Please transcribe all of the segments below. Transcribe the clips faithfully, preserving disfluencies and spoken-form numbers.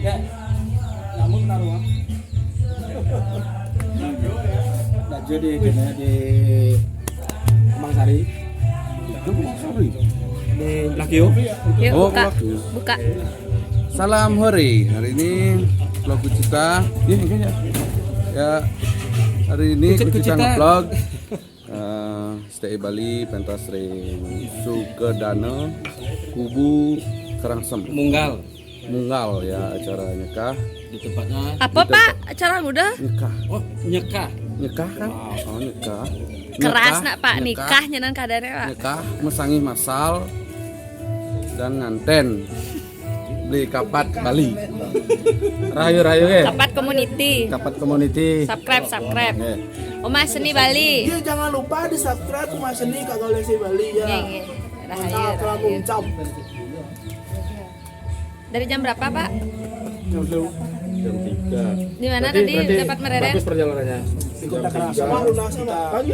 Ya, nyamuk naruh. Nah, jadi kena di Kemang Sari. Itu Kemang Sari. Di Lakio. Yuk, oh, buka. Buka. Salam hore. Hari ini vlog Kucita. Iya, iya, iya. Ya, hari ini Kucita nge-vlog. Eh, S T I Bali pentas ring Sukedana Kubu Kerangsem. Munggal. Munggal ya acara nyekah. Di tempatnya. Apa, Pak? Acara nguda? Nyekah. Oh, nyekah. Nyekah kan? Wow. Oh, nyekah. Keras nak, Pak. Nyekah. Nikah nyenan keadaannya, Pak. Nyekah, mesangih masal dan nganten. Beli Kapat Bali. Rahayu, rahayu, eh. Kapat Community. Kapat Community. Subscribe, subscribe. Nggih. Omah Seni Bali. Iya, jangan lupa di-subscribe Omah Seni Kak Gaulesi Bali ya. Nggih, nggih. Rahayu, mantap, rahayu. Dari jam berapa, Pak? Jam tiga. Di mana tadi dapat merereng? Bagus perjalanannya. Ikut jam tiga. Sama, lunas, sama.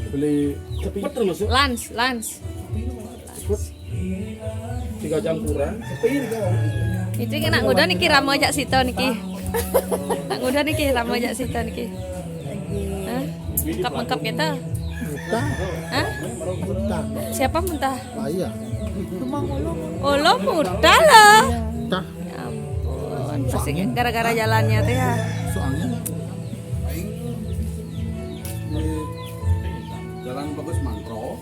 Beli cepet termasuk. Lans, lans. Ikut tiga jam kurang. Itu nak nguda niki rama jak sita niki. Nak nguda niki rama jak sita niki. Hah? Mengkap-mengkap kita. Muntah. Hah? Muntah. Siapa muntah? Lah iya. Olo muntah lah. Muntah. Ya ampun, pasti gara-gara jalannya tuh ya. Soalnya di jalan bagus mangkro,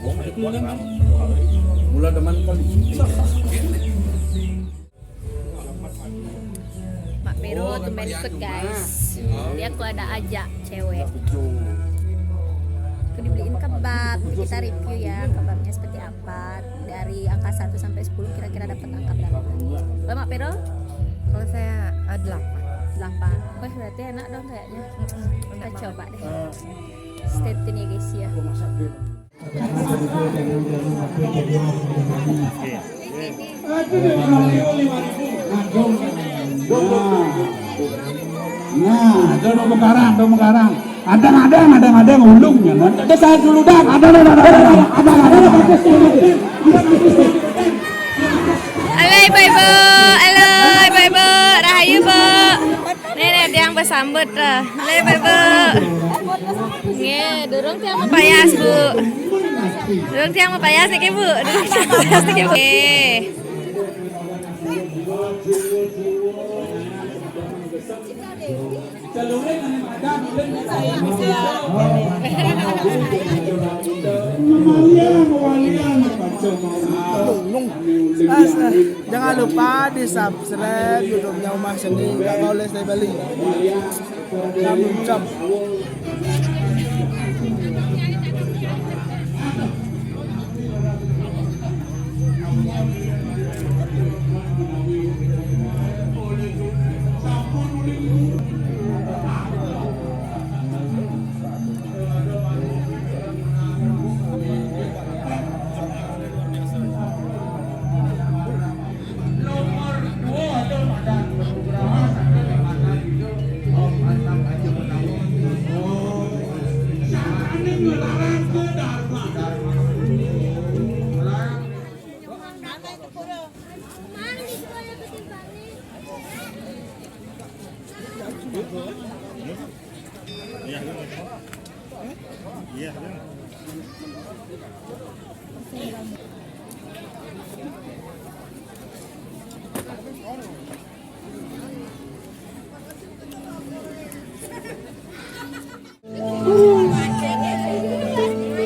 mula demen kali. Mak Pero tumben ikut, guys. Dia ku ada ajak cewek. Aku dibeliin kebab, kita review ya kebabnya seperti apa. Dari angka satu sampai sepuluh kira-kira dapat angka berapa? Mbak Mak Pero? Kalau saya, eh, delapan. Delapan. Wah, berarti enak dong kayaknya. Kita coba deh. Stay tune ya, guys, ya. Nah, nah, itu dong karang, dong karang. Adang-adang, adang-adang ulungnya. Nanti saya dulu dah. Adang-adang, adang-adang. Halo ibu-ibu, halo ibu-ibu, rahayu, Bu. Nih, nih, tiang bersambut, eh. Halo ibu-ibu. Nggih, durung tiang mapayas, Bu. Durung tiang mapayas niki, Bu. Durung tiang mapayas niki, Bu. Nggih. Jangan lupa di-subscribe YouTube-nya Omah Seni Kak Gaulesi Bali. Jam, jam.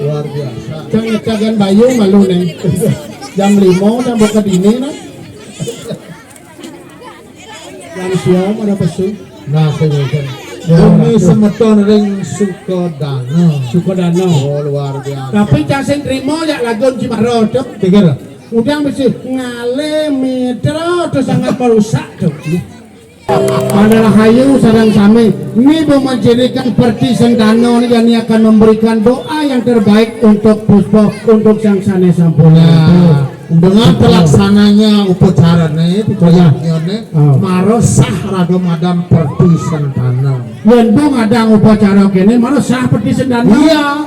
Luar biasa. Jangan cagan bayu malu nih. Jam lima udah buka dini nah. Jam siam ada pesu. Nah, sing ngeten. Ya, ini semeton ring Sukodana. Sukodana. Oh, luar biasa. Tapi cang sing trimo ya lagun Cimaro, Cuk. Pikir. Udah mesti ngalih mitra tuh sangat merusak, Cuk. Pada rahayu sareng sami, ini mau menjadikan perti sentano ini, dan ini akan memberikan doa yang terbaik untuk Puspa, untuk sang sane sampun. Nah, dengan terlaksananya upacarane, ya, upacarane, oh, maro sah raga madan perti sentana. Yen bu ngadang upacara kene, maro sah perti sentana. Iya.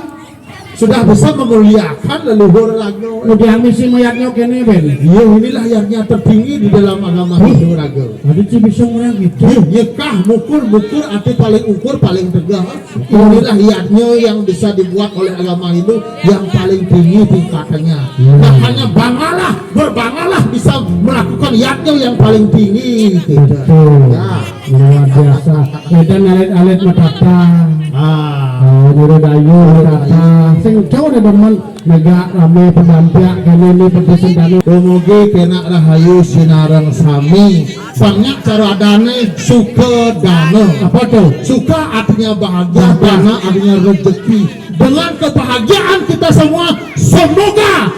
Sudah bisa memuliakan leluhur raga. Udah misi mayatnya kene, Ben. Iya, inilah yang tertinggi di dalam agama Hindu, raga. Ada sih bisa orang gitu. Iya, iya, kah mukur, mukur arti paling ukur, paling tegas. Inilah yadnya yang bisa dibuat oleh agama Hindu yang paling tinggi tingkatannya. Makanya banggalah, berbanggalah bisa melakukan yadnya yang paling tinggi. Gitu. Betul. Ya. Luar biasa. Edan alit-alit matata. Ah. Oh, nyuruh dayu matata. Sing cowok ada demen. Mega rame pedampiak kene ni pedis sendana. Dumugi kena rahayu sinareng sami. Banyak cara dane suka dana. Apa tuh? Suka artinya bahagia, dana artinya rezeki. Dengan kebahagiaan kita semua, semoga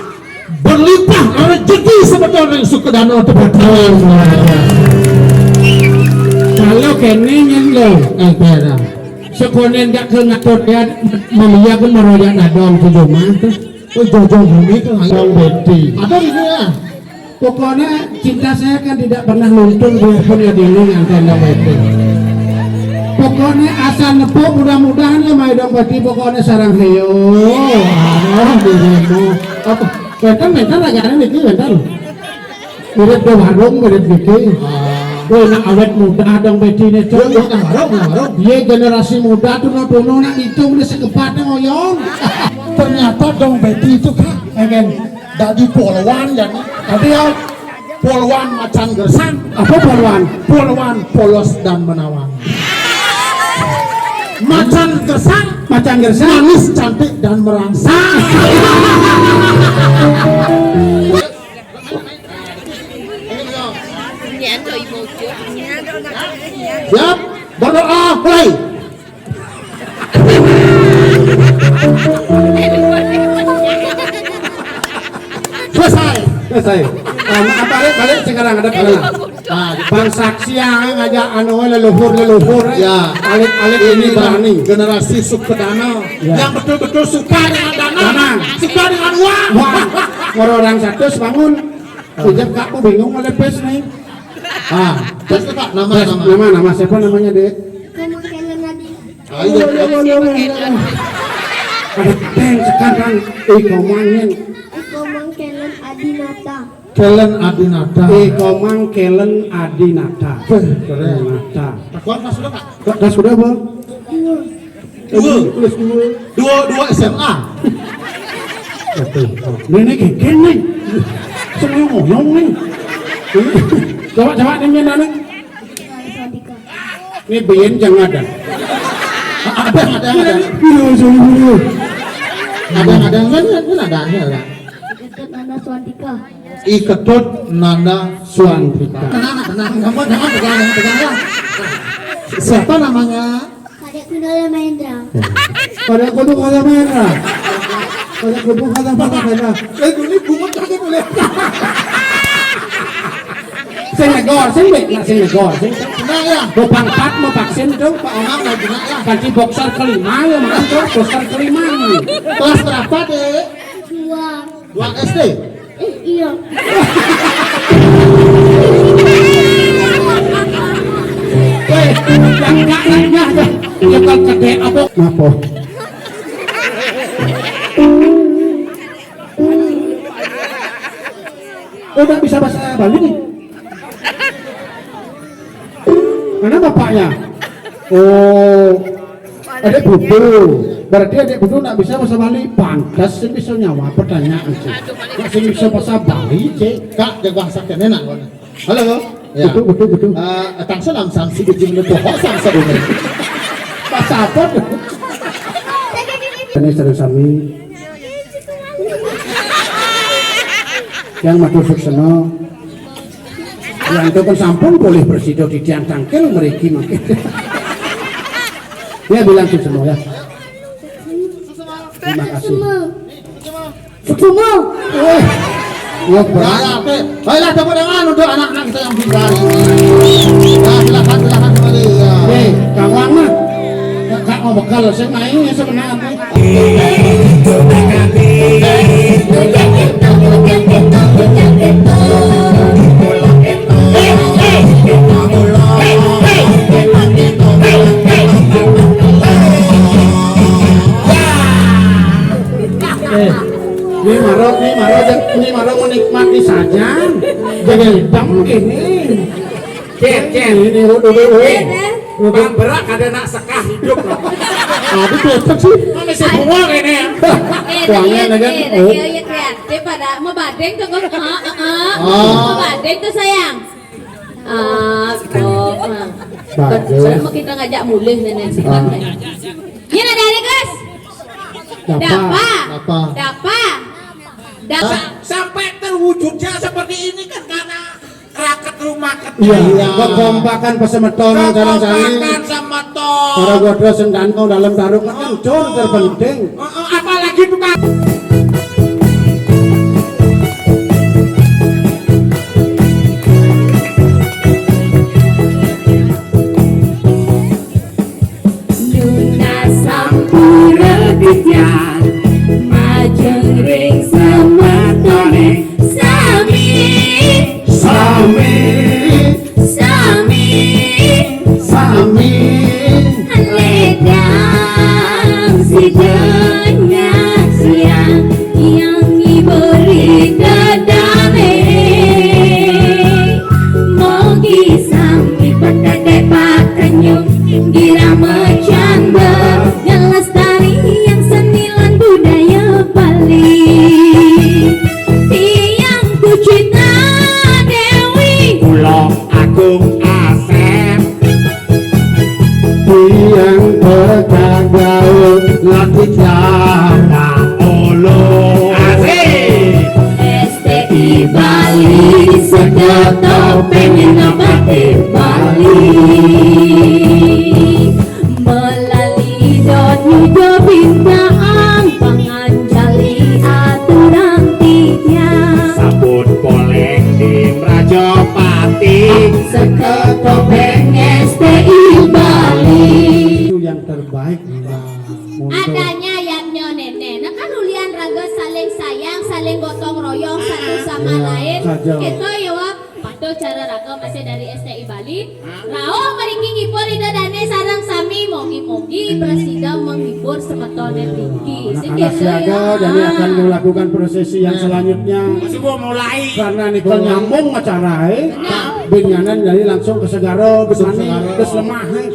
berlimpah rezeki sebetulnya yang suka dana tepat. Kalau kene nyen lo, eh, kira. Sekonen gak ke ngatur ya, mamia ke meroyak nadong ke rumah tuh. Oh, jojo bumi tuh, ayo. Dong Betty. Ada gitu ya? Pokoknya cinta saya kan tidak pernah luntur biarpun ya dulu yang tenda Betty. Pokoknya asal nepuk, mudah-mudahan ya mai dong Betty, pokoknya sarang heyo. Aduh, dirimu. Apa? Bentar, bentar, lagi ada nih, bentar. Mirip ke warung, mirip niki. Ah. Woi, nak awet muda dong bedine, Cok. Iya, iya, nang warung, nang warung. Iya, generasi muda tuh no dono nak ngitung di sekepat ngoyong. Ternyata dong Betty itu, Kak, pengen dadi polwan ya nih. Tapi ya polwan macan gersang. Apa polwan? Polwan polos dan menawan. Macan gersang, macan gersang, manis, cantik dan merangsang. Siap, berdoa, mulai. Selesai. Selesai. Ah, balik, balik sekarang, ada sekarang. Nah, Bang Saksi yang ngajak anu leluhur-leluhur, eh. Ya. Alit-alit ini ini Bang, berani. Generasi sukadana. Ya. Yang betul-betul suka dengan dana, dana. Suka dengan uang. Wah, orang satu bangun. Ijab, Kak, aku bingung oleh pes nih. Ah, terus, Kak, nama, terus, nama. Nama, nama siapa namanya, Dek? Komang Kelen Adi. Ayo, ayo, ayo, ayo, ayo. Ada peng sekarang. Eh, Komang, Nen. Komang Kelen Adinata. Kelen Adinata. Eh, Komang Kelen Adinata. Weh, keren. Nata. Takuan Mas sudah, Kak? Kak, dah sudah, Bang? Iya. Dua. Terus dua. Dua, dua S M A. Oke. Ini kayak gini. Semua ngomong nih. Coba, coba, ini, ini, ini. Ini biyen jangan ada. Ada, ada, ada. Iya, iya, iya. Ada, ada, enggak, enggak, enggak ada, enggak ada. Iketut Nanda Suantika. Iketut Nanda Suantika. Tenang, tenang, kamu jangan pegang, jangan pegang, ya. Siapa namanya? Kadek Kuno Mahendra. Kadek Kuno Mahendra. Kadek Kuno Mahendra. Eh, dulu bungut kaget boleh. Sing negor, sing bek, nah, sing negor, sing. Benar ya? Mau pangkat, mau vaksin tuh, Pak Omar mau kena ya? Ganti boxer kelima ya, Mas, tuh, boxer kelima. Kelas berapa, Dek? Dua. Dua S D? Eh, iya. Weh, yang kakaknya tuh, ya kan gede apa? Ngapa? Udah bisa bahasa Bali nih. Mana bapaknya? Oh, adik budu. Berarti adik budu nggak bisa bahasa Bali. Pantas sih bisa nyawa pertanyaan sih. Nggak sih bisa bahasa Bali, cek. Kak, jago bahasa kene nak, Wan. Halo. Ya. Betul, betul, betul. Eh, tang salam, sang si biji menurut pohon, sang sebelumnya. Bahasa apa tuh? Ini sering sami. Yang matur suksena. Yang itu pun sampun boleh bersida titiang tangkil mriki mangke. Ya, bilang suksena ya. Terima kasih. Suksema. Wah, ya, berat. Baiklah, tepuk tangan untuk anak-anak kita yang pintar ini. Nah, silakan, silakan kembali. Ya. Eh, kawan mah. Kak mau bekal, saya main ya sebenarnya. Ini malah menikmati saja. Jadi hitam gini. Cen, Cen. Ini, waduh, waduh, waduh. Bang Berak ada nak sekah hidup loh. Aduh, cocok sih. Mana si bunga ini ya? Tuangnya ada kan? Oh. Iya, iya, kreatif pada mau badeng tuh, Gus. Heeh, heeh. Oh. Mau badeng tuh, sayang. Ah, oh, nah. Bagus. Soalnya mau kita ngajak mulih nenek sekarang. Ah. Ini ada nih, Gus. Dapa. Dapa. Dapa. Dapa. Dapa. Sa-, sampai terwujudnya seperti ini kan karena raket rumah kerja. Iya, kekompakan pesemeton sareng sami. Kekompakan semeton. Para godro sing tanpa dalam tarung kan jor terpenting. Heeh, apalagi tukang. Nunas sampura titiang, majeng ring semetone sami. Sami. Sami. Sami. Ledang sidanya siang yang ngiburi dedame. Mogi sami petedek pakenyung, irama canda, ngelestariang seni lan budaya Bali. Tiang Kucita Dewi. Kula Agung Asep. Tiang Pegagau Lati Tiara Olo. Asik. S T I Bali, seketo pengen ngabakti Bali. Melali dot nyuda bintang, panganjali aturan titiang. Sabut poleng di Mrajapati. Seketo beng S T I Bali. Itu yang terbaik. Nah, untuk adanya yatnya nenek. Nah, kan ulian raga saling sayang, saling gotong royong satu sama lain. Saja. Kita ya, Wak, patuh cara raga masih dari S T I Bali. Rauh mriki ngibur Ida Dane sareng sami, mogi-mogi prasida menghibur semetone mriki. Sing anak-anak gitu siaga ya. Jadi akan melakukan prosesi yang selanjutnya. Masih gua mulai. Karena nika nyambung acara, eh. Benar. Binganan jadi langsung ke segara, terus lemah, eh.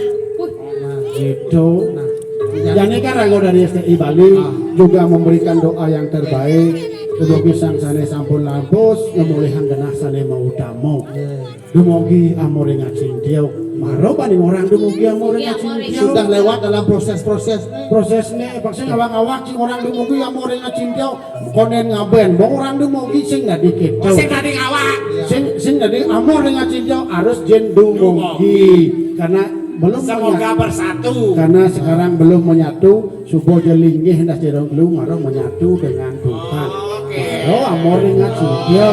Nah, gitu. Nah, jadi kan raga dari S T I Bali juga memberikan doa yang terbaik. Dumugi sang sane sampun lampus, ngemulihan genah sane mau utama. Dumugi amore ngacintio. Maro paning orang dumugi amore ngacintio. Sudah lewat dalam proses-proses. Prosesne, paksa ngawak-ngawak sing orang dumugi amore ngacintio. Konen ngaben, bong orang dumugi sing dadi keto. Sing dadi ngawak. Sing, sing dadi amore ngacintio harus jen dumugi. Karena belum menyatu. Semoga bersatu. Karena sekarang belum menyatu, subo jelinggih ndas jerong lu maro menyatu dengan Tuhan. Oke. Maro amore ngacintio.